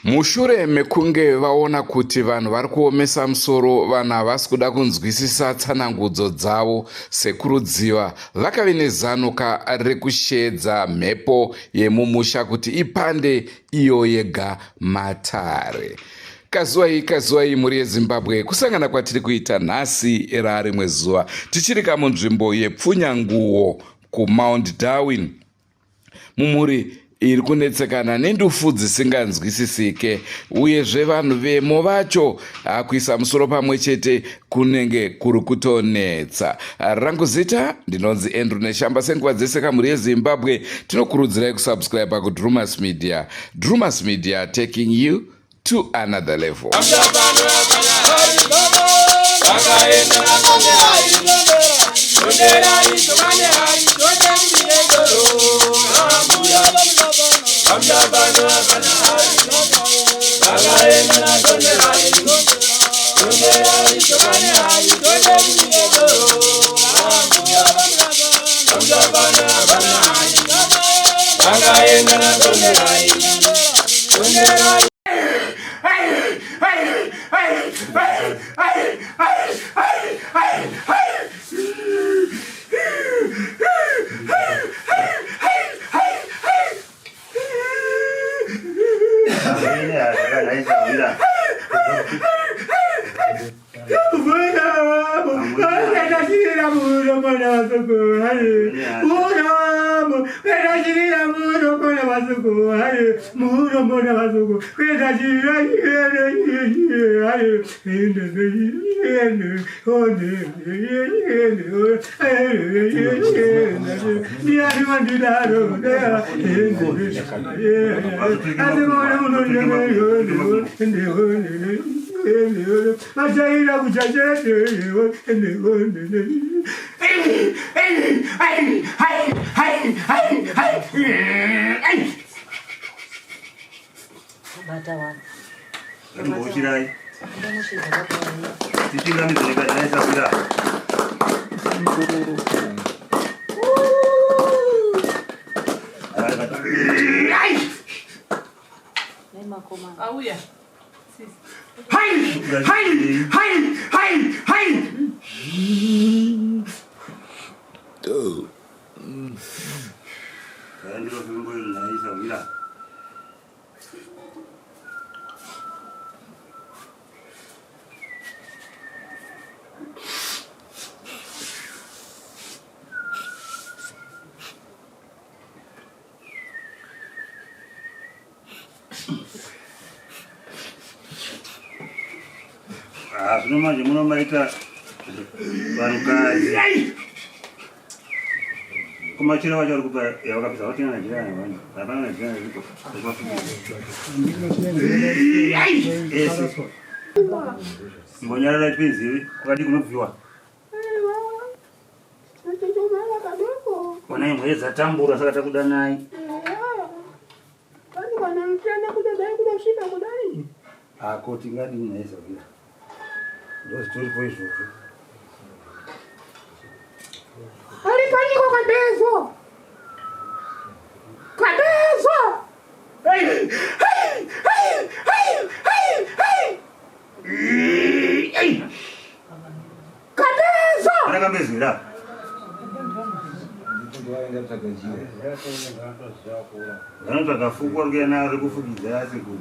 Mushure mekunge vaona kuti vanhu vari kuomesa musoro, vanhu havasi kuda kunzwisisa tsanangudzo dzavo, Sekuru Dziva vakave nezano ka rekusheedza mhepo yemumusha kuti ipande iyo yega matare. Kazuwai kazuwai mhuri yeZimbabwe, kusangana kwatiri kuita nhasi raarimwe zuva tichiri kamunzvimbo yePfunyanguwo kuMount Darwin. Mumhuri iri kunetsekana nendufu dzisinganzwisisike uyezve vanhu vemo vacho kuisa musoro pamwe chete kunenge kuri kutonetsa. Rangu zita ndinonzi Andrew Neshamba. Senguva dzese kamhuri yeZimbabwe tinokurudzirai kusubscribe kuDrumas Media. Drumas Media taking you to another level. Bata wangu. Ngatimbochirai. Tichingamidze nyika Auya. Hai! Hai! Hai! Hai! Hai! Ah, zvino manje muno maita vanhukadzi kumachira wacho vari kupa yavakapisa vatina najira vanhu hapana najira iriko ese mbonyarara chipinzivi kwakadi kunobviwa Onai mhuri dzatambura saka takudanai. Ako tingadini naye Zawira. Ndozvitoripo izvozvo. Ari panyiko kabezo. Kabezo. Hey, hey, hey, hey, hey, hey. Hey. Kabezo. Ana kambezo here apa? Vanotsvaga fuku vari kuya naro rekufukidza asekuru.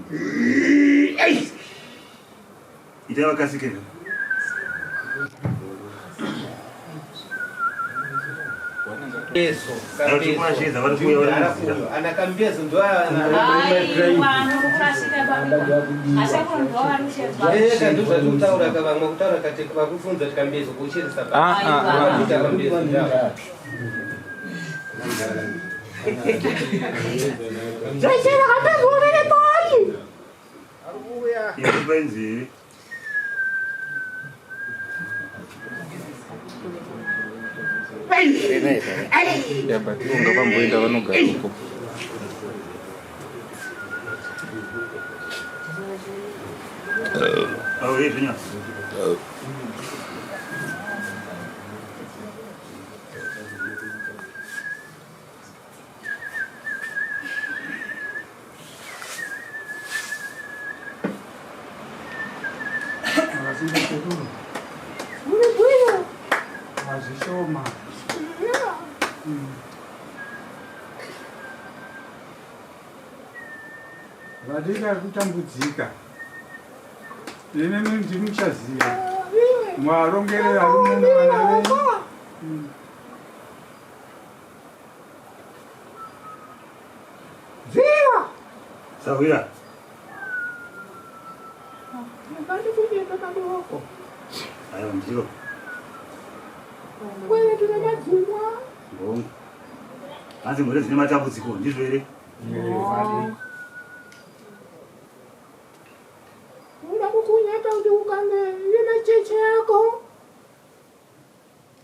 Ita vakasike. Kambezo, Vachikuashidza vari kuuya vari munzira. kambezo ana kambezo ndo eka ndo zvatikutaura ka vamwe kutaura kati vakufunza kuti kambezo kucheresa pakuita kambezo ndao Zvechera kambezo uri pari. Iri painzeve. Yabatirunga vamboenda vanogara uko. Auye zvinya. Uri bwino. Mazvishoma. Vadika kutambudzika. Inini ndimuchaziva. Mwarongere varume nevana venyu. Ziva. Sahwira. Ndati kunyepa padoko. Aiwa ndiro. Kwene tine madzimwa. Ngongo. Hanzi mhuri dzine matambudziko ndizvo here? Uda kukunyepa kuti ukange nemacheche ako.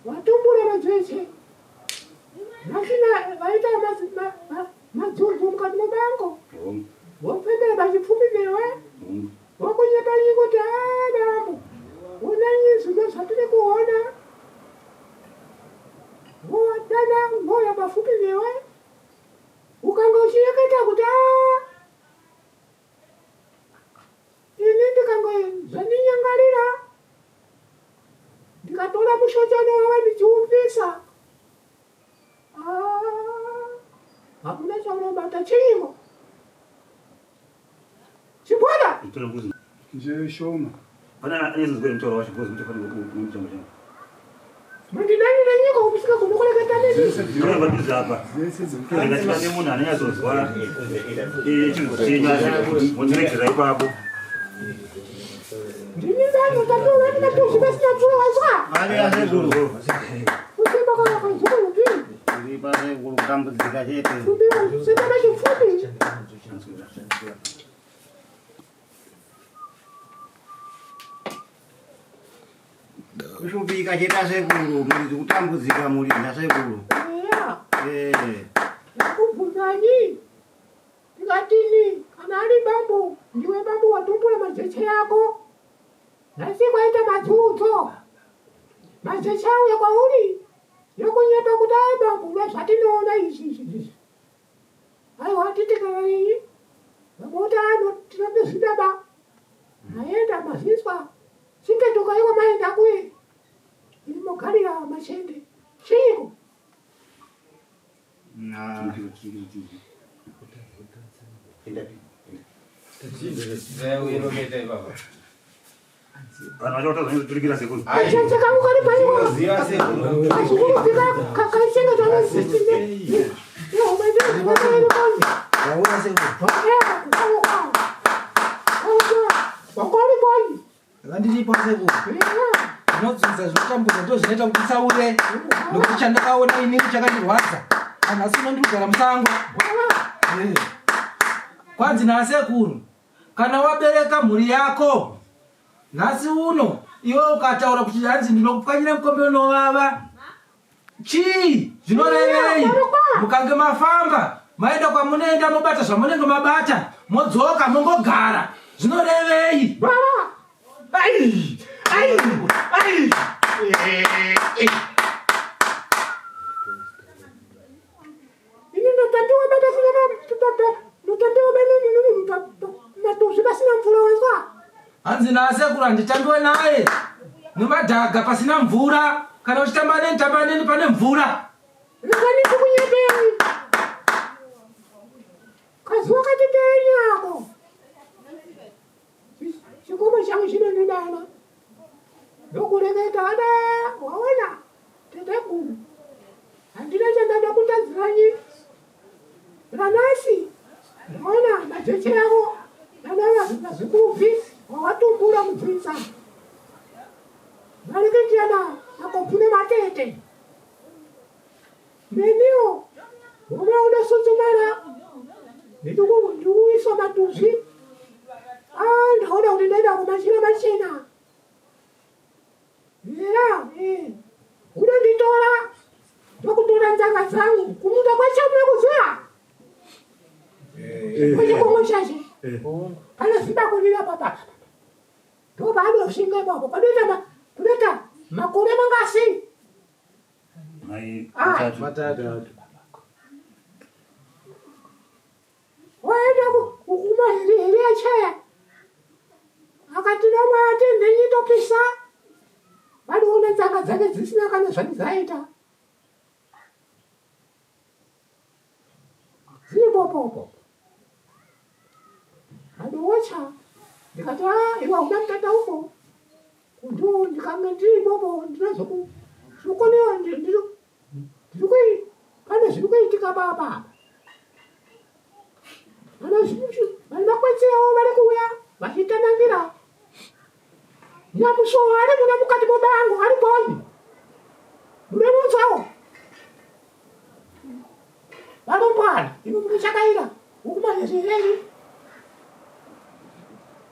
Watumbura macheche. Vasina vaita madzungu mukati mebango. Ngongo. Wopfembera pachipfumi newe. Ngongo. Wakunyepa nyika kuti aa bambo. Ona zvinhu zvatiri kuona. Wodana mwoyo mafupi newe. Ukanga uchireketa kuti aa ini ndikange zvandinyangarira ndikatora mushochano wava ndichiupisa. Hakuna chaunobata chiiko. Chibwana. Mutoro mbuzi. Nzeve shoma. Pana anezonzwa mutoro wacho mbuzi mutofanira kumutambo changu. Mandidani nenyika usika kunokureketa neni. Dzese Ndiro dziri padhuze apa. dzese dziri Ndikati pane munhu anonyatsonzwa chinhu chenyu mondiregera ipapo. Ndini vanhu tatoona ndikatozvi vasina mvura wazwa. Kusimba kwakazukuru Iri pasekuru kutambudzika chete. Kusimba pachipfupi. Kushupika chete asekuru, muri kutambudzika muri nasekuru. Eya. Eh, Ndakubvunzani. Ndikatini kana ari bambo ndiwe bambo watumbura majeche yako. Nhasi kwaita madzudzo. Majeche auya kwauri. Yokunyepa kuti ai bambo uda zvatinoona izvi izvi izvi. Aiwa titikarei. Vamwe ano tinotozvida ba. Maenda mazviswa. Chiketuka iwo maenda kuye. Imogarira machende. Chiiko. na inometa ipapa Vanhu vacho vatazonyatsoturikira sekuru. Kacheche kangu kari paiko. ziva sekuru Vandiripo sekuru. Ndinodzidza zvinotambudza ndo zvinoita kuti tsaure nokuti chandakaona inini chakandirwadza. Anhasi uno ndiri kugara musango. Eh. Kwanzi nasekuru, kana wabereka mhuri yako nhasi uno iwe ukataura kuti hanzi ndinokupwanyira mukombe unovava chii zvinorevei? Mukange mafamba maenda kwamunoenda mobata zvamunenge mabata modzoka mongogara zvinorevei? Ai! Ai! Ai! Ini ndotambiwa baba sina ndotambiwa baba matozvi pasina mvura wazwa. Hanzi nasekuru handitambiwe naye nemadhaga pasina mvura. Kana uchitamba neni tamba neni pane mvura. Rega ndikunyepei. Kazuva katitei ako. Chikomo changu chinondidana. Ndokureketa vada waona teteguru. Handina chandada. Ndinokutandadziranyi ranasi ndaona majeche avo nana vazukubvi wawatumbura mubvinza varikitiana makobvu nematete neniwo home unosudzumara ndikuiswa matuzvi ah, ndaona kuti ndaenda kumachira machena ya eh. unonditora ndokutora nzanga dzangu kumunda kwachamuna kuziva kwechikomo chache pane zibakurira papa ndopaanosvinga ipapo panoita kunoita makore mangasi Ah. Matatu. Waenda kumahirihiri echaya akati nomwe ati ndinyitopisa vanoona tsanga dzake dzisina kana zvani dzaita dziri popopo adowocha ndikati a ah, iwe hauna mutata uko Ndo ndikange ndiri ipopo ndinozoku ndinokonewa ndiri pane zviri kuitika baba vane makwetsi avo vari kuuya vachitanangira nyamusoro ari muna mukati mobango ari boni munomunzwawo varumbwana imi munochakaira hukumazvezvirei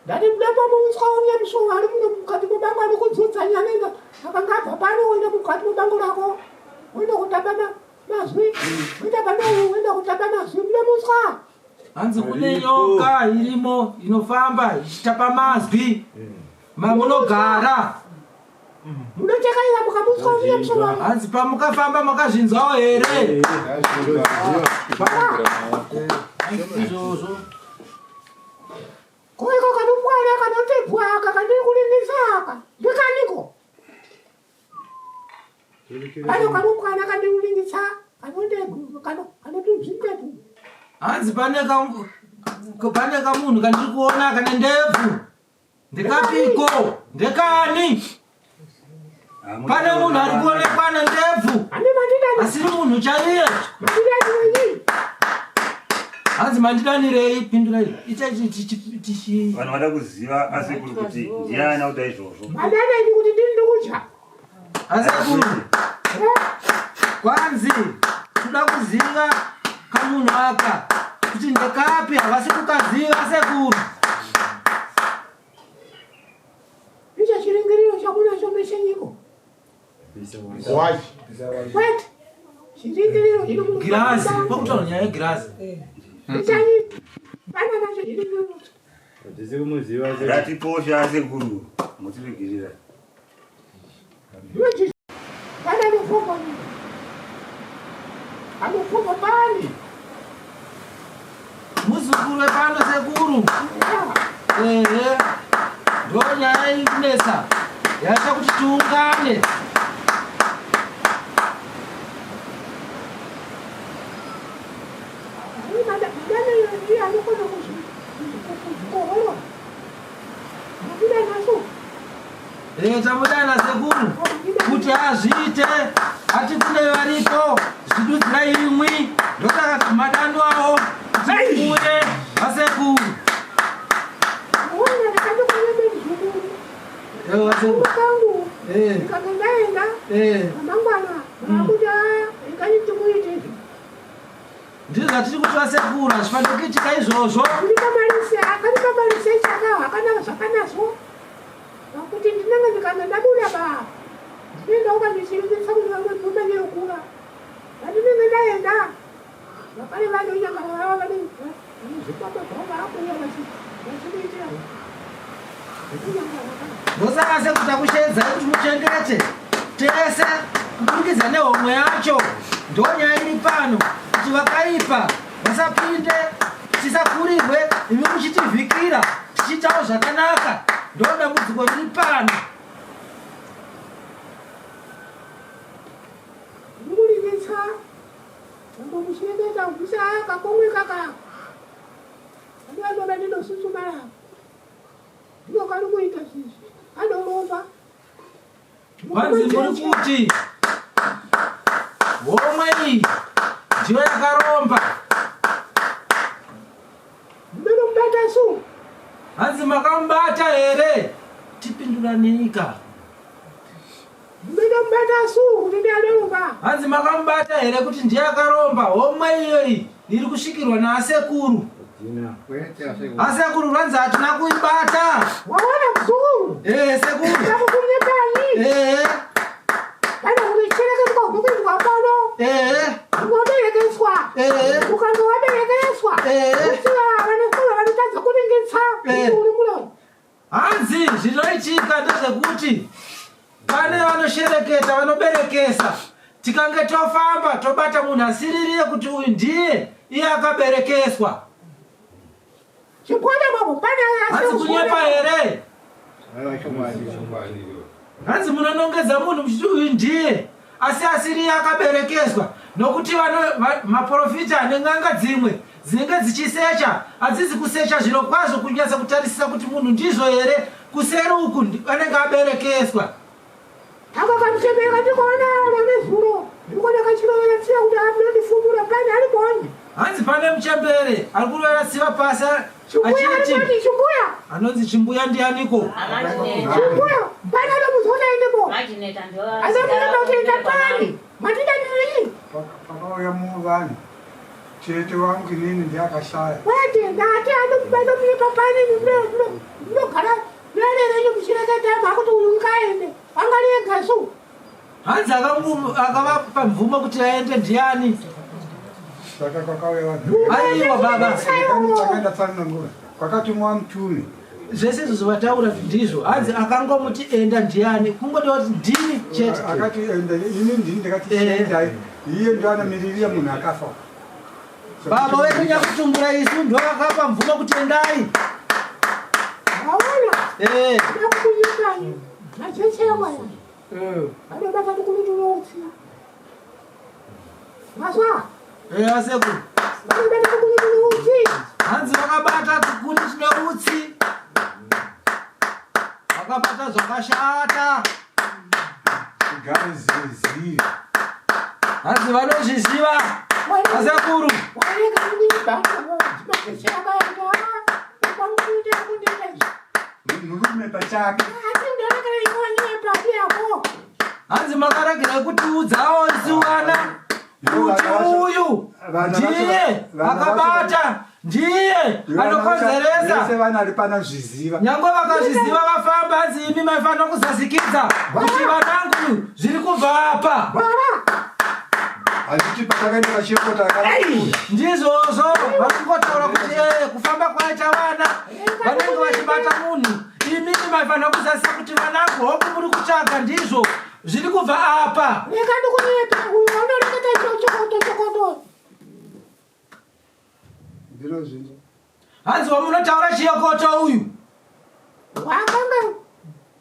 ndati mudapomuuswa uye musuwo ari muno mukati mebango ari kudzudza nyanenda akanga abva pano oenda mukati mebango rako oenda kutamba mazwi oenda pano oenda kutamba mazwi munomuswa hanzi kune nyoka irimo inofamba ichitapa mazwi mamunogara Munochekaira mukamutswa uye musoro. Hanzi pamukafamba makazvinzwawo here? Izvozvo. Ko iko kanopwana kanotebwa aka kandiri kuringisa aka ndekaniko? Kano kanopwana kandiri kuringisa kanotebwa kano kanotuzvimbetu. Hanzi pane pane kamunhu kandiri kuona kane ndebvu. Ndekapiko? Ndekani? Pane munhu ari kuonekwa nendebvu asiri munhu chaiye. Hanzi mandidanirei? Pindurai. Ita vanhu vada kuziva asekuru kuti ndiani auta izvozvo. Madanei kuti ndini ndikutya. Asekuru. Kwanzi kuda kuziva kamunhu aka kuti ndekapi havasi kukaziva sekuru. Icho chiringiriro chakunacho mechenyiko. Wait. Chiringiriro chiri mu Girazi, pakutaura nyaya yegirazi. Ichanyi. Pana nacho chiringiriro. Hatisi kumuziva Ratiposha asekuru mutiregirira. Muzukuru wepano sekuru. Ehe. Ndo nyaya iri kunetsa. Yaita kuti tiungane. Eh, tamudana sekuru kuti azviite ati kune varipo zvidudzira imwi ndosaka madano awo kuti uye vasekuru Ndizvo zvatiri kuti vasekuru hazvifaniri kuitika izvozvo. Pakuti ndinenge ndikanga ndabuda ba ndinoenda ukandichiringisa kuti vamwe mumanye yokura vandinenge ndaenda vakare vanonyangara vava vane zvikwama zvavo vaakuuya vachikuitira Ndosaka sekuti takusheedzai kuti muchengete tese kuburikidza nehomwe yacho. Ndonyaya iri pano kuti vakaipa vasapinde, tisakurirwe imi muchitivhikira tichiitawo zvakanaka. Ndo dambudziko riri pano. Mukuringisa mambo muchireketa kubvisa kakomwe kaka Anoda ndinosusumara ndiko kari kuita zizvi anoromba. Kwanzi muri kuti homwe iyi Ndiyo yakaromba. Munomubata su. Hanzi makamubata here? Tipinduraneika. Munomubata su kuti ndiye anoromba. Hanzi makamubata here kuti ndiye akaromba? Homwe iyoyi iri kusvikirwa naasekuru. Asekuru rwanzi hatina kuibata. Waona muzukuru? Ee sekuru. Ndakukunyepani. Ee. Kana kuchereketwa kukuitwa pano. Ee. Waberekeswa. Ee. Ukange waberekeswa. Ee. Kuti vanokura vanotadza kuringisa. Ee. Uri muroyi. Hanzi zvinoitika ndezvekuti pane vanoshereketa vanoberekesa tikange tofamba tobata munhu asiririye kuti uyu ndiye iye akaberekeswa. Chikona babo pane Hanzi kunyepa here? Hanzi munonongedza munhu muchiti uyu ndiye asi asiriye akaberekeswa nokuti maprofita nen'anga dzimwe dzinenge dzichisecha hadzizi kusecha zviro kwazvo kunyatsa kutarisisa kuti munhu ndizvo here kuseri uku anenge aberekeswa. Aka kamuchembere ndikuona nezuro ndikuona kachirovera tsiva kuti anondifumura pane ari boni. Hanzi pane muchembere ari kurovera tsiva pasi Chimbuya ari achiti boni chimbuya. Anonzi chimbuya ndianiko? Chimbuya pane anomuzi kuti aendepo. Anomuona kuti enda pani. Matida ndiri. Pakauya muvanhu chete wangu inini ndiakashaya. Kwete ndati anomupa pani munogara murerenyu muchireketa makuti uyu ngaende angari ega su. Hanzi akavapa mvumo kuti aende ndiani? Saka kwakauya vanhu. Aiwa baba. Takaenda tsanangura. Kwakatumwa mutumi. Zvese izvo zvavataura ndizvo. Hanzi akangomuti enda ndiani? Kungoti kuti ndini chete. Akati enda ini ndini ndakati endai. Iye ndo anomiriria munhu akafa. Baba wedu nyakutumbura isu ndo akapa mvumo kuti endai. Waona? Eh. Ndakukunyepani. Macheche waya. Vanobata tukuni tunoutsi. Mazwa. Eh asekuru. Vanobata tukuni tunoutsi. Hanzi vakabata tukuni tunoutsi. Vakabata zvakashata. Tigare zivi. Hanzi vanozviziva. Asekuru. Warega kunyeba. Macheche akaenda. Ukamukuita kundiita. Murume pachake. Asi unorekera ikonyepa piyako. Hanzi makaregera kutiudzawo isu vana kuti uyu ndiye akabata, ndiye anokonzeresa. Vese vana ari pana zviziva. Nyangwe vakazviziva vafamba, hanzi imi maifanira kuzasikidza kuti vanangu zviri kubva apa. Hazviti patakaenda pachirikota Ndizvozvo vakungotaura kuti kufamba kwaita vana vanenge vachibata munhu, imimi maifanira kuzasisa kuti vanangu hoku muri kutsvaga ndizvo zviri kubva apa. Rega ndikunyepa uyu anoreketa chokoto chokoto. Ndinozvinzwa. Hanzi wamunotaura chiyokoto uyu. Wakanga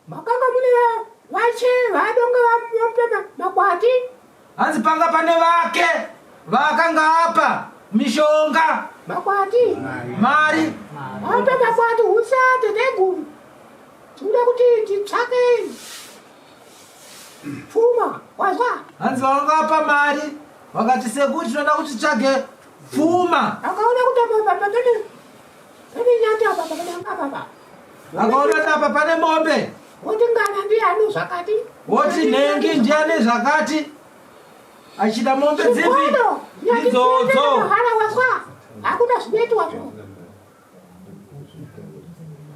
makanga mune vache vadonga vamupe makwati. Hanzi panga pane vake vakanga apa mishonga. Makwati. Mari. Vape makwati usate neguru. Tinoda kuti titsvake pfuma wazwa. Hanzi vakanga apa mari vakati sekuru tinoda kuti titsvage pfuma. Akaona kuti apa pane nyati apa apa apa. Akaona kuti apa pane mombe. Woti ngana ndiye ane zvakati. Woti nhengi ndiye ane zvakati. Achida mombe dzipi? Nyati Idzodzo. Hara wazwa. Hakuna zvinoitwa zvo.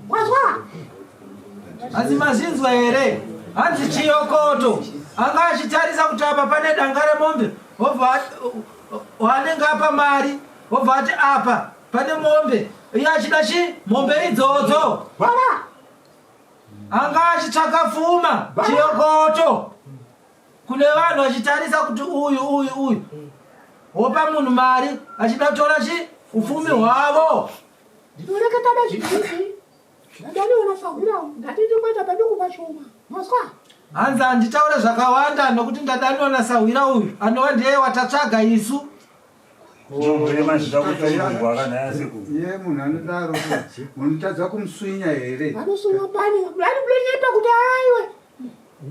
Wazwa. Hanzi mazvinzwa here? Hanzi chiyokoto. Anga achitarisa kuti apa pane danga remombe. Wobva wanenge apa mari. Wobva ati apa pane mombe. Iye achida chi mombe idzodzo. Anga achitsvaka pfuma chiyokoto. Kune vanhu vachitarisa kuti uyu uyu uyu. Wopa munhu mari achida kutora chi upfumi hwavo. Ndinoreketa nezvizhinji. Ndadaniona sahwira ndati ndingoita paduku pashoma. Mazwa. Hanzi handitaure zvakawanda nokuti ndadaniwa nasahwira uyu anova ndiye watatsvaga isu. Iye munhu anodaro munotadza kumuswinya here? Vanosuwa pani. Murani munonyepa kuti aiwe.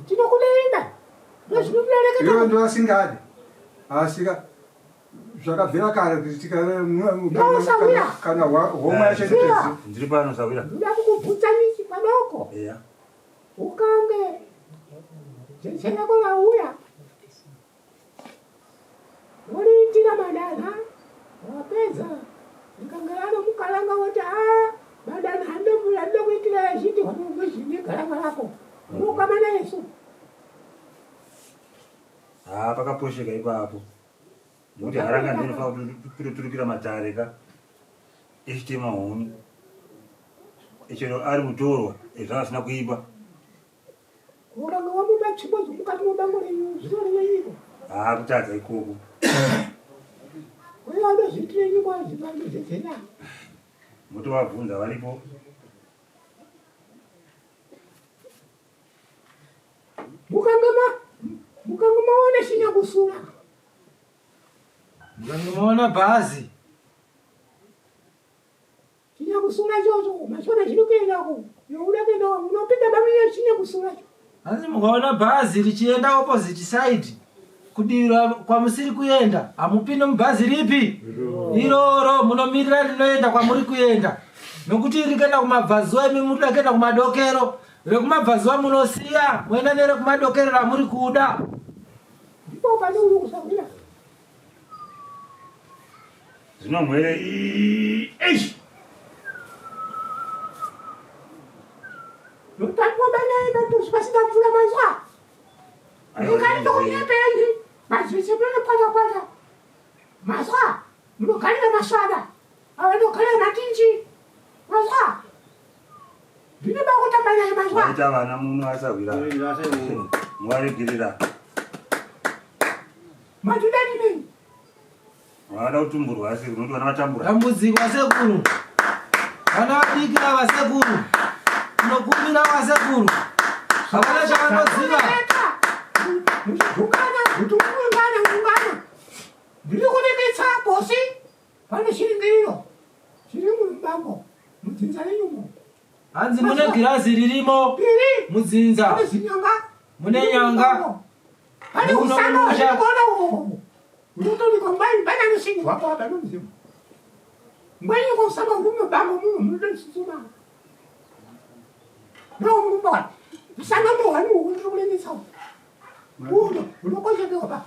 Tinokudeimba. Ndozvinomunoreketa. Ivo ndo asingadi. Asika Zvakabvira kare kuti No, Sawira. kana homwe yacho Sawira. Ndiri pano Sawira. Ndoda kukubvunza ichi padoko. Eya. Ukange jeche rako rauya woriitira madanha wapedza rikange ranomukalanga woti a madanha andokuitira echiti negarava rako unokama nesu. Ha, pakaposheka ipapo. Nokuti haranga ndinofanira kuturikira matare ka. Echitema huni. Chero ari mutorwa, zvanga zvisina kuipa. Ukange wamupa tsvimbo dzomukati mebango renyu zvinoreveiko? Ha, kutadza ikoko. Uye vanozviitirenyi kwazvivanozedzera? Motovabvunza varipo. Mukange maona chinyakusura. Mukange maona bhazi. Chinyakusura chocho mashona chiri kuendako yokuda kuenda unopinda baminya chinyakusura cho. Hanzi mukaona bhazi richienda opposite side kudivi kwamusiri kuenda hamupinde mubhazi ripi iroro, munomirira rinoenda kwamuri kuenda, nokuti iri kuenda kumabvazuva imi muri kuda kuenda kumadokero, rekumabvazuva munosiya moenda nerekumadokero ramuri kuda. Ndipo pane uri kusahwira. Zvino mhwere eish. Notangwa banaye matusi pasina mvura manzwa. Ndikandikunyepeni madzitsi munopwata pwata. Mazwa munogarira masvada avanogarira matinji. Mazwa ndinoda kutamba naye mazwa. Vaita vana muno asahwira. Muvaregerera. Matuda ndinei? Vanoda kutumburwa asi unoti vana vatambura. Dambudziko vasekuru. Vana vadiki ava sekuru. Tinokumbira vasekuru. Havana chavanoziva. Muchidhukana, kuti ungana ungana. Ndiri kureketsa posi pane chiringiriro chiri mumubango mudzinza renyumo. Hanzi mune girazi ririmo Piri mudzinza. pane zinyanga. Mune nyanga. Pane Muno usanga mumusha. hwandikuona uhu. Unotorikwa ngwani bana nosingirwa kwa bano muzimu. Ngwani kwa usanga huri mubango muno munotosuzuma. No murumbwana. Usanga ndohwani uhu ndiri kureketsa uhu. Uno unokochekewa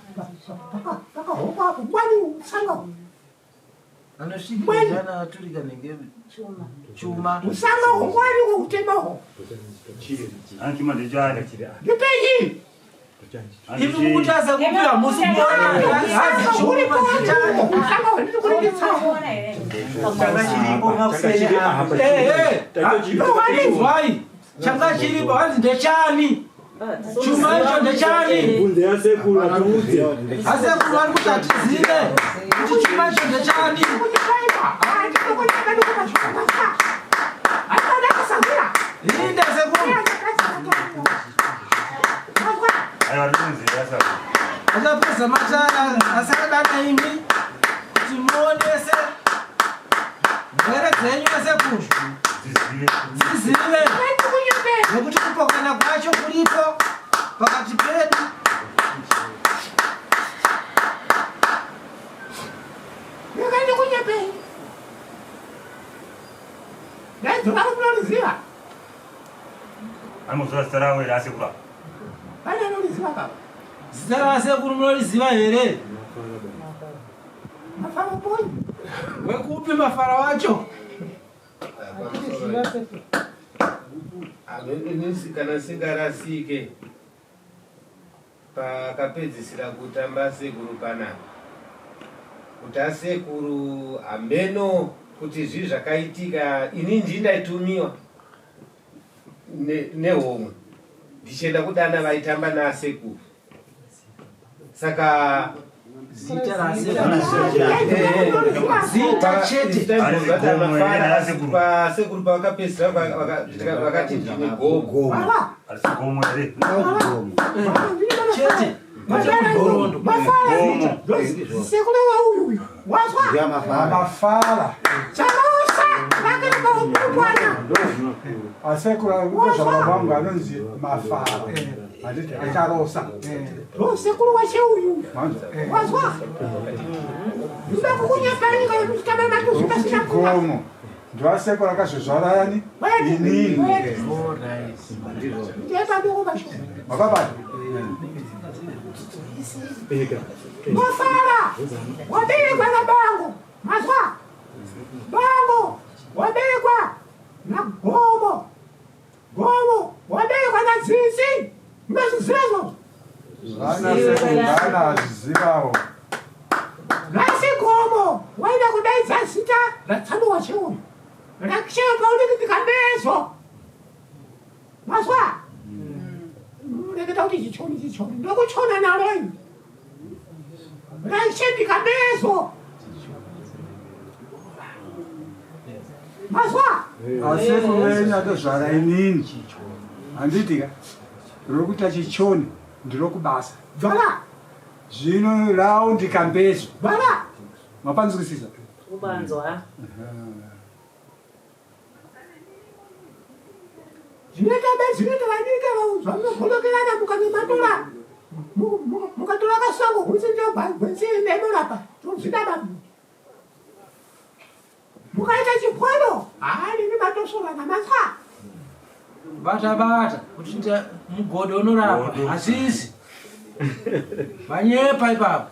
pakahokwa apo ngwani usanga uhu. Anosvikira aturika nenge chuma. Usanga uhu ngwani uhu utema uhu. Ani chuma ndechani. Ndipeyi. Imi mukutasa kupira musi kuona. Hanzi chuma ndechani. Usanga uhu ndiri kureketsa uhu. Changa chiripo makuseni apa. Eh, eh. Wai. Changa chiripo hanzi ndechani. Chuma icho ndechani. Bvunze yasekuru atiudze. Asekuru vari kuti hatizive kuti chuma icho ndechani. Inde sekuru. Aiwa ndinonzira asahwira. Achapedza matara asakadana imi kuti muonese mhwere dzenyu asekuru Dzizive. dzizive nekuti kupokana kwacho kuripo pakati pedu. Anomuziva zita ravo here asekuru apa? Zita rasekuru munoriziva here? Wekupi mafara wacho? Kana singarasike pakapedzisira kutamba sekuru panapa kuti asekuru hameno kuti zvii zvakaitika, ini ndii ndaitumiwa nehomwe ndichienda kudana vaitamba naasekuru, saka Zita rasekuru. Zita chete. Pasekuru pavakapedzisira vakati ndine gogo. Asi gomo here? Chete. Kwete mudhorondo. Sekuru wauyu wazwa Mafara. charosa vakenepaupwana. Asekuru ndozvababa vangu anonzi Mafara. Handiti acharosa. Sekuru wache uyu. Manzwa. Wazwa? Ndoda kukunyepani kana muchitamba matuzu pasina kuwa. Gomo. Ndivasekuru akazvizvara yani inini. Ndiye padoko pacho. Makabata. Mafara waberekwa nabango mazwa bango waberekwa nagomo gomo waberekwa nadzisi munozviziva izvozvo Vana sekuru ngana azvizivawo. nhasi gomo waida kudaidza zita ratsano wacheuyu rakushepa unenge ndikambezo mazwa reketa kuti chichoni chichoni ndokuchona naro ini raishe ndikambezo mazwa Asekuru venyu atozvara inini. Handiti ka? Rokuita chichoni ndirokubasa. bvala Zvino rawo ndikambezo. bvala Mapanzwisisa? Kubanzwa. Zvinoita be zvinoita vadike zvamunogolokerana mukanomatora mukatora kasango gwenzi gwenzi nenorapa tozvidaba mukaita chipwano haanini matosorana matswa. Bata bata kuti mugodho unorapa hazvizi manyepa ipapo.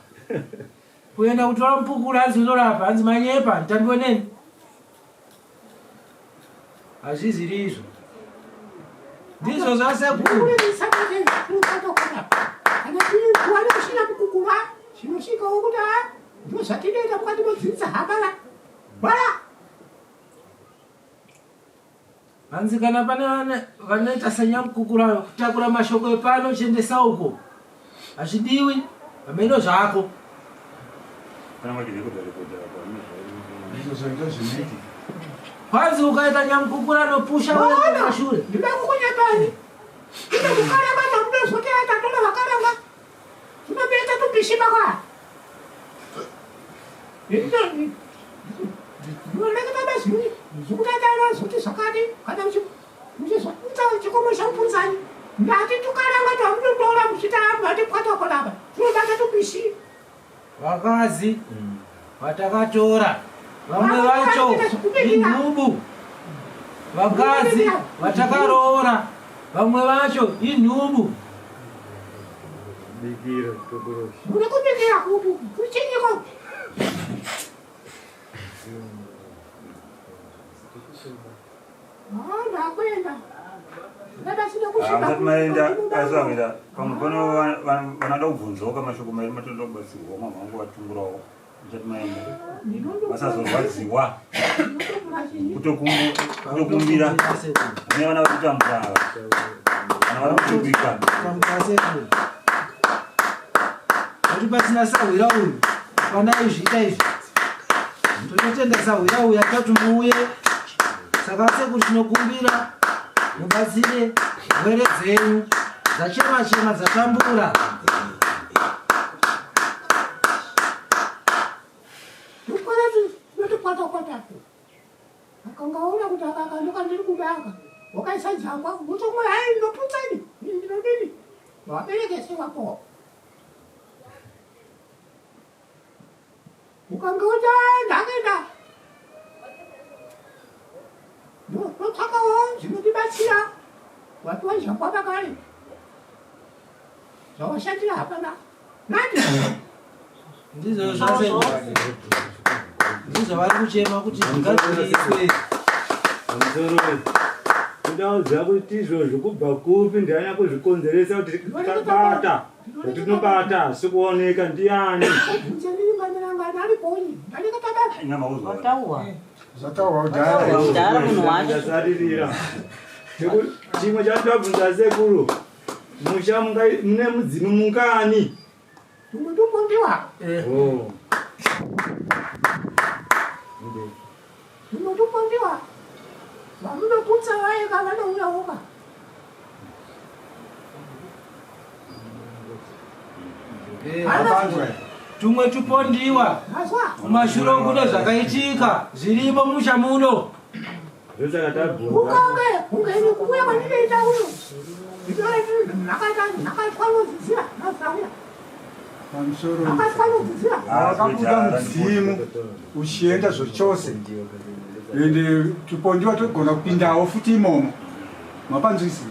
Kuenda kutora mupukuru hanzi unorapa, hanzi manyepa, nditambiwe neni, hazvizi rizvo, ndizvo zvasekuru. Kana kuwana kusina mukukura zvinosvikawo kuti a ndo zvatinoita mukati modzidzisa hapana bala. Hanzi kana pane vanoita sanyamukukura kutakura mashoko epano uchiendesa uko, hazvidiwi, hameno zvako. Kana machirekodha rekodha. Izvozvo ndo zvinoitika. Kwanzi ukaita nyamukukura anopusha Ona, mashure. Ndida kukunyepani ine kukaranga zvamunozoti atatora vakaranga tinobeta tupishima kwa ndinoreketa bezvini zvekutataura zoti zvakati kana muchizopunza chikomo chamupunzani ndati tukaranga twamunotora muchita mati pwatakolapa tinobata tupishi. Vakazi vatakatora vamwe vacho inhubu, vakadzi vatakaroora vamwe vacho inhubu. Bikira tokoroshi. Muri kubikira kupi kuchinyiko? Ndakuenda ndadasida kusvika. Musati maenda, asawira pamwe pano vanoda kubvunzawo kamashoko mairi matoda kubatsirwawo mama vangu vatungurawo musati maenda vasazorwadziwa kutokumbira ane vana vari kutambura ava, vana vari kutubika. Kamukasekuru kuti pasina sahwira uyu hapana izviita izvi. Tototenda sahwira uyu atati muuye. Saka sekuru, tinokumbira mubatsire hwere dzenyu dzachema chema dzatambura. Notipwatakwata akangaona kuti akakandoka ndiri kudaka wakaisa jangwa unotomwe hai ndinoputsani ndinodini waberekese wako ukange uta ndakenda ndotsvakawo zvinondibatsira wapiwa jangwa pakare zvawashandira hapana nandi. Ndizvo zvasekuru, ndizvo vari kuchema kuti zvigadziriswe. Pamusoro, ndauziva kuti izvozvo kubva kupi, ndiani kuzvikonzeresa kuti tabata zvatinobata asi kuoneka ndiani? Bvunze ndiri ariponyi ndalekatabata. Nyama uzwa. Wataua. Zvataurwa kudhara. Kudhara munhu wacho. Ndasaririra. Chimwe chandabvunza sekuru, musha mune mudzimu mungani? Tumwe tupondiwa. Oh. Tumwe tupondiwa vamunoputsa vaeka vanouya voka. Mapanzwa. Tumwe tupondiwa. Mazwa. Kumashure kune zvakaitika zvirimo musha muno. Ndosaka tabvunza. Ukange unge ini kuuya kwandinoita uyu. Pamusoro wakabuda mudzimu uchienda zvochose ende tupondiwa togona kupindawo futi imomo mapanzwisi.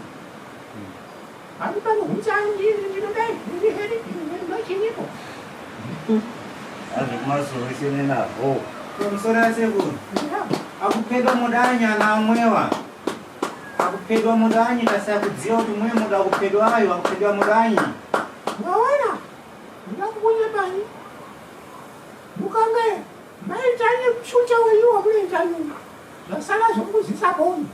Azvekumasoro nazvo. Pamusoro asekuru. Akupedwa mudanya namwewa. Akupedwa mudanyi tasaya kudziwa kuti mwe muda kupedwayo akupedwa mudanyi. Waona, ndakukunyepani. Mukange maitanye mushucha wenyu wamunoita zvasara zvokuzisa boni.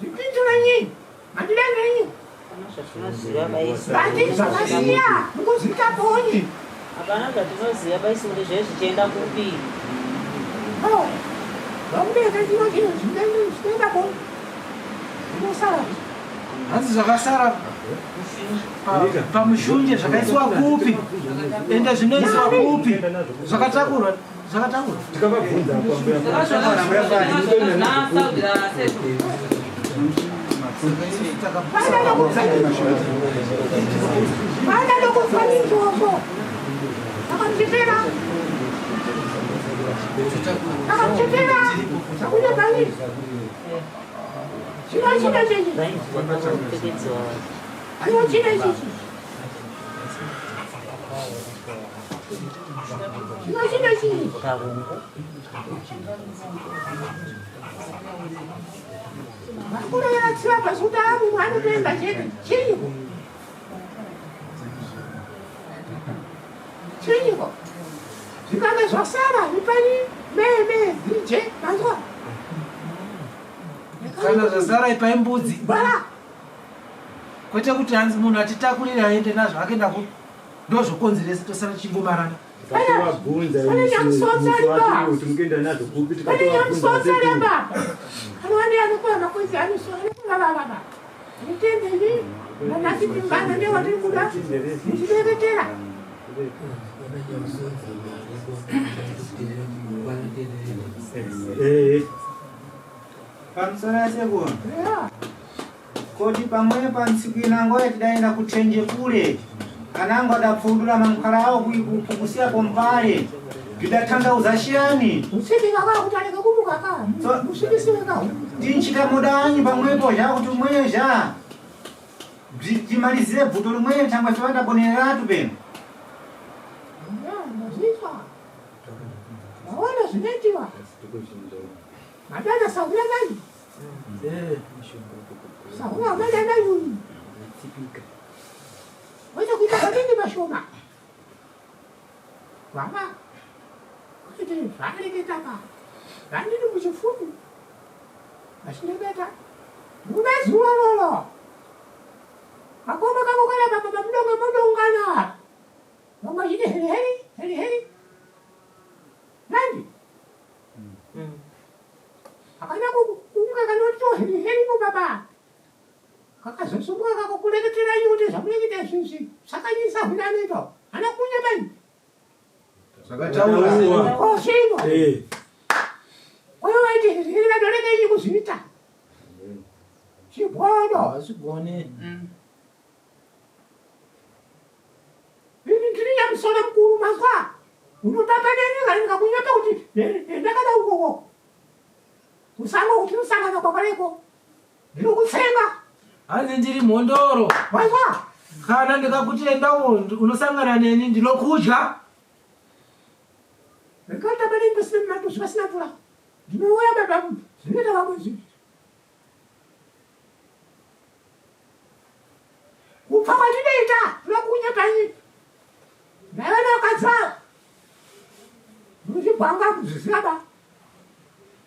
Zvipinduranyi, mandidanenyi. Hapana zvatinoziva baisi. Vati zvakasiya mukuzita boni. Hapana zvatinoziva baisi kuti zve zvichienda kupi. Oh, vamunoita chino chinhu zvinoenda boni. Zvinosara. Hanzi zvakasara pamushunje zvakaiswa kupi? Ende zvinoiswa kupi? Zvakatakurwa, zvakatakurwa. Tikavabvunza Vana ndokufa nizvozvo. Akamuchepera. Akamuchepera. Zvakunyepani. Chino chino chechi. Chino chino chichi. Chino chino chichi. Vakurera tsiva pasi kuti munhu anotoenda chete. Chinyiko? Chinyiko? Zvikange zvasara ipani meme dzije manzwa. Kana zvasara ipai mbudzi. Bala. Kwete kuti hanzi munhu atitakurire aende nazvo akaenda ku ndozvokonzeresa tosara tichingomarana. Tikatovabvunza Pane nyamusotsa musi wacho aripa. kuti mukuenda nazvo kupi Pane tikatovabvunza nyamusotsa sekuru. baba. Anowana anokuwa makwezi anoso anokuwa baba. Mutendeni nanasi timbana newatiri kuda. Muchiberekera. Pamusoro asekuru. Yeah. Koti pamwe pansiku inango yatidaenda kuchenje kule. Anango adapfundura mankhwala awo kuisiyapo mpale. Zvidathandauza shiyani. Usibika ka kuti aleke kumuka ka. Usibisiwe ka. Tinchita mudanyi pamwepo zha kuti umwezha. Timalizire bvuto limwe thangwe tiwandabonereratu peno. Yeah, ndazvizwa. Waona zvinoitiwa. Madana sahura nani? Sahura madana yuyu. Waita kuita kanini mashoma. Vava. Kuti zvareketa pa. Vandini muchifuku. Vachindebeta. Munazuva lolo. Kakoma kako kana baba bamudonge mudongana. Vamwe vachiti heri heri heri heri. Nandi. Hakana kunge kanotyo heri heri ko baba. Kakazosumuka kakukureketerai kuti zvamureketa izvizvi zvakanyisa hunanito. Hana kunya mai. Zvakataurwa. Kosvino. Eh. Uyo vaiti heri heri vanorekenyi kuzviita. Chibwono. Hazvigone. Ini ndiri nyamusoro mukuru mazwa. Unotamba neni kana ndikakunyepa kuti ndakada ukoko. Usango kuti usangana kwakareko. Ndinokutsenga. Hanzi ndiri mhondoro. Mazwa. Kana ndikakuti enda unosangana neni ndinokudya. Ndikatamba neni pasina matuzu pasina mvura. Ndinouya baba zvinoita vamwe zvinhu. Kupfa kwatinoita tinokunyepa ini. Naiva vakadzi muchibhanga kuzviziva ba.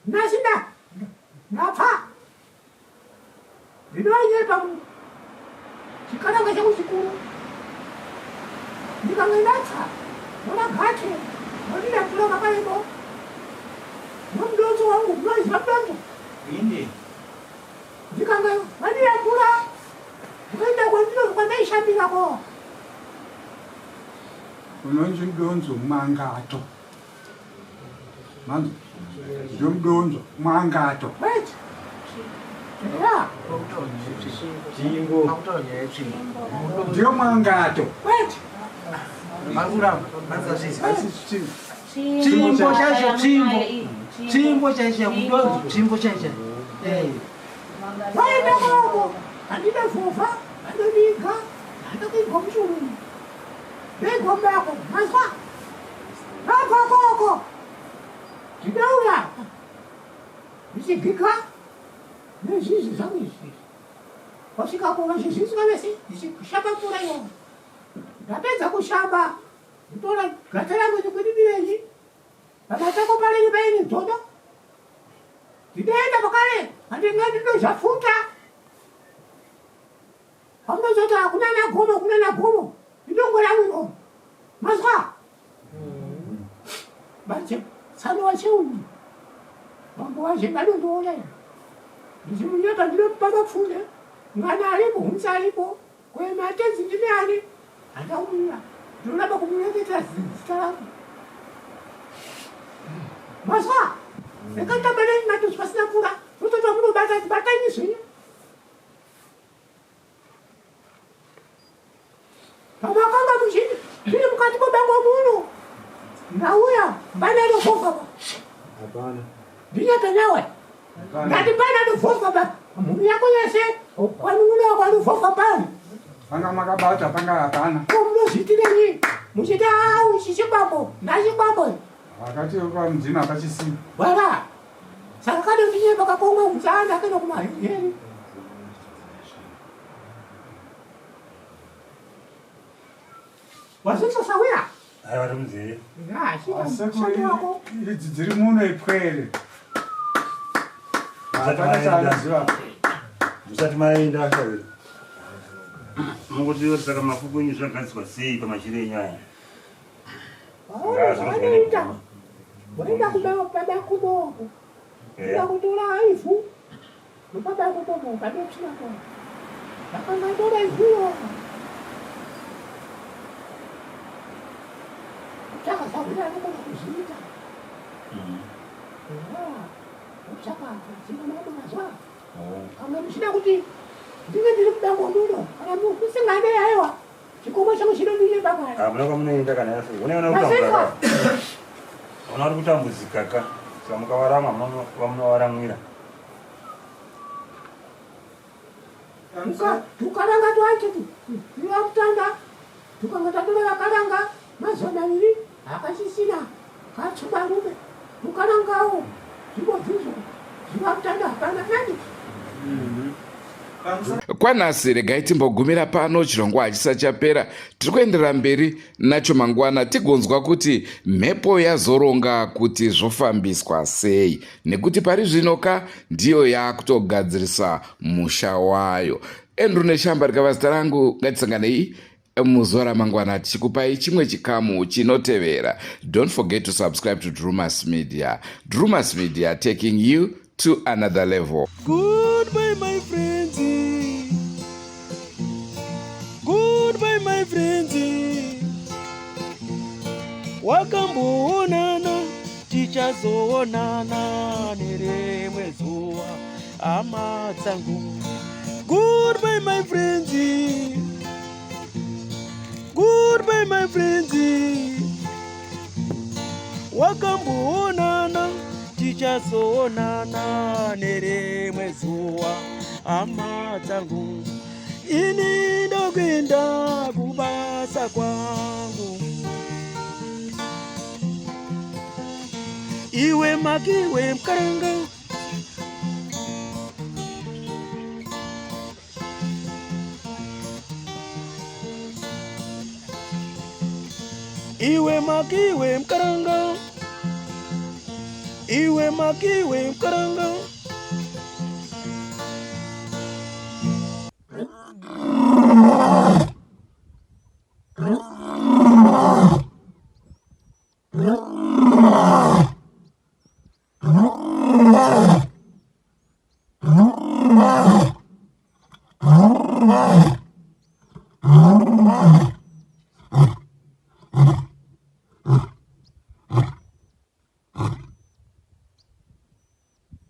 Nhasi ndapfa. Ndinonyepa chikaranga changu chikuru. Ndikange ndapfa mona gate mondidambura makaremo nomudonzo wangu munoziva mudonzo. Inde. Ndikange vandidambura ndikaenda kwandaishambirako. Unonzi mudonzo mwangato. Manzo. Ndio mudonzo mwangato. Wait. Ndiyo mwangato. Kwete. Tsvimbo chaicho, tsvimbo. Tsvimbo chaicho, kudonzi tsvimbo chaicho. Waenda koko, handina vhovha, handoniga, handakuigwa muchirungu. Ndegwa mako, mazwa. Vabva koko. Ndinouya. Ndichigika nezvizvi zvangu izvi. Wasvika ko vachizvinzwa vese ndichishamba mvura iyoyo. Ndapedza kushamba, ndotora gata rangu ndikwidibirei. Pamatako parenyu paine dzodo. Ndinoenda pakare, handinga ndinozvafuta. Pamunozoti hakuna nagomo, hakuna nagomo. Idongo rangu iro. Mazwa? Bache, tsano wache uyu. Mambo wache vanondiona. Ndichimunyapa ndinomupa mapfunde. Mwana aripo, hunza aripo. Kwematenzi ndimi ani? Handina kumira. Ndinoramba kumureketera zita rangu. Mazwa? Ndakatamba neni matusi pasina mvura. Tototi munobata batanyi zvenyu. Pamakanga muchiti ndiri mukati mebango muno. Ndauya mbana ndovhovha pa. Hapana. Ndinyape nawe. Ndati mbana ndovhovha pa. Mhuri yako yese kwanun'una wako anovhovha pari. Panga makabata panga hapana. Ko munozviitirenyi? Muchiti au chichikwambo ndachikwambo. Akati pamudzimu hapachisina. Wala. Saka kana ndinyepa kakomwe kutsanda kana kumaheri. Wazvitsa sawira? Aiwa vari munzeve. Asekuru idzi dziri muno ipwere. Hapana chaanoziva. Musati maenda sawira. Mungotiwa saka mafuku enyu zvagadziswa sei pamachira enyu aya? Vanoita. Voenda kubaba kubo. Kuda kutora ivhu. Baba kubo vanotsvina ko. Vakangatora ivhu iro. Kutsvaka sahwira anokona kuzviita. Kutsvaka dzina mamwe mazuva. Kana muchida kuti ndinge ndiri mubango muno kana musingade aiwa. Chikomo changu chinondine baba. Hamuna kwamunoenda kana yaso. Unoona kutambura. Unoona uri kutambudzika ka. Saka mukawaramwa munowaramwira. Muka tukaranga twacho tu. Tinokutanda. Tukanga tatora vakaranga mazuva maviri hakachisina katsumbarume. Tukarangawo zvimbodzizvo zviva kutanda hapana nani. Kwanhasi regai timbogumira pano, chirongwa hachisati chapera. Tiri kuenderera mberi nacho mangwana tigonzwa kuti mhepo yazoronga kuti zvofambiswa sei, nekuti pari zvino ka ndiyo yaakutogadzirisa musha wayo. Andrew Neshamba rikava zita rangu, ngatisanganei muzuva ramangwana tichikupai chimwe chikamu chinotevera. Don't forget to subscribe to Drumas Media. Drumas Media, taking you to another level. Goodbye my friends. Goodbye my friends. Wakamboonana tichazoonana nerimwe zuva hama dzangu. Goodbye my friends. Goodbye my friends. Wakamboonana tichazoonana nerimwe zuva hama dzangu. Ini ndokuenda kubasa kwangu. Iwe makiwe mkaranga. Iwe makiwe mkaranga. Iwe makiwe mkaranga.